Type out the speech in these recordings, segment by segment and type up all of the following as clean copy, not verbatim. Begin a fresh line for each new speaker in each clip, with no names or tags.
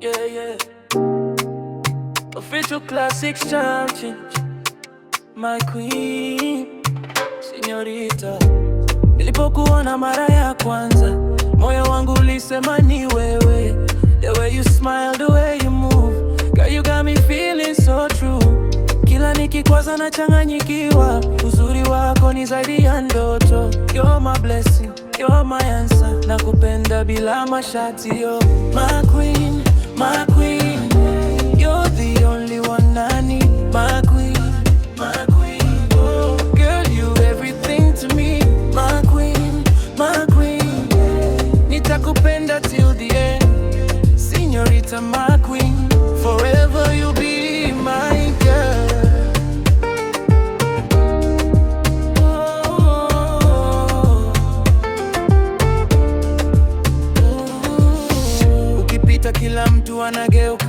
Yeah. Official Classics Champion, my queen, señorita. Nilipokuona mara ya kwanza, moyo wangu ulisema ni wewe. The way you smile, the way you move, girl, you got me feeling so true. Kila nikikwaza nachanganyikiwa, uzuri wako ni zaidi ya ndoto. You're my blessing, you're my answer. Nakupenda bila masharti, yo. My queen, my queen, you're the only one I need. My queen, my queen, oh girl, you everything to me. My queen, my queen, nitakupenda till the end. Señorita, my queen, forever you'll be my girl. Oh. Ukipita kila mtu anageuka,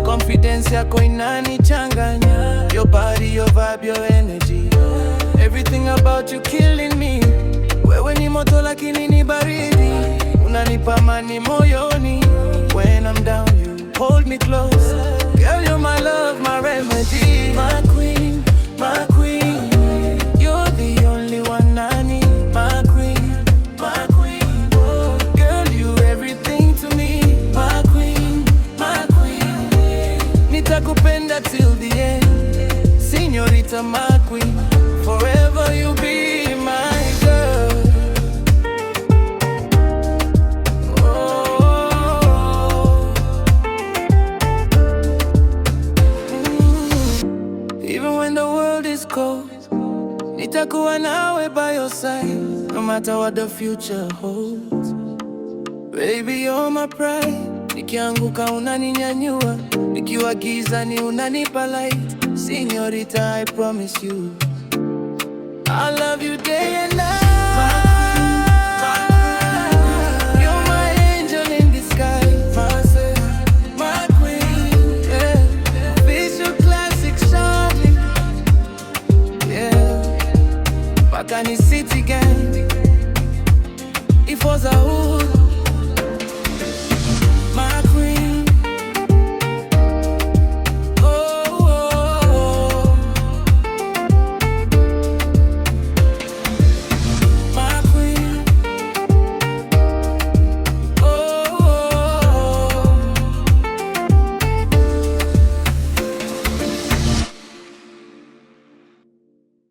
confidence yako inanichanganya. Your body, your vibe, your energy, everything about you killing me. Wewe ni moto lakini ni baridi, unanipa amani moyoni. When I'm down you hold me close. Girl, you're my love, my remedy. My queen, my queen, you're the only one I need. My queen, my queen, oh girl, you everything to me. My queen, my queen, nitakupenda till the end. Señorita, my queen, forever you'll be my girl. Oh. Even when the world is cold, nitakuwa nawe by your side, no matter what the future holds. Baby, you're my pride. Nikianguka unaninyanyua, nikiwa gizani unanipa light. Señorita, I promise you, I love you day and night.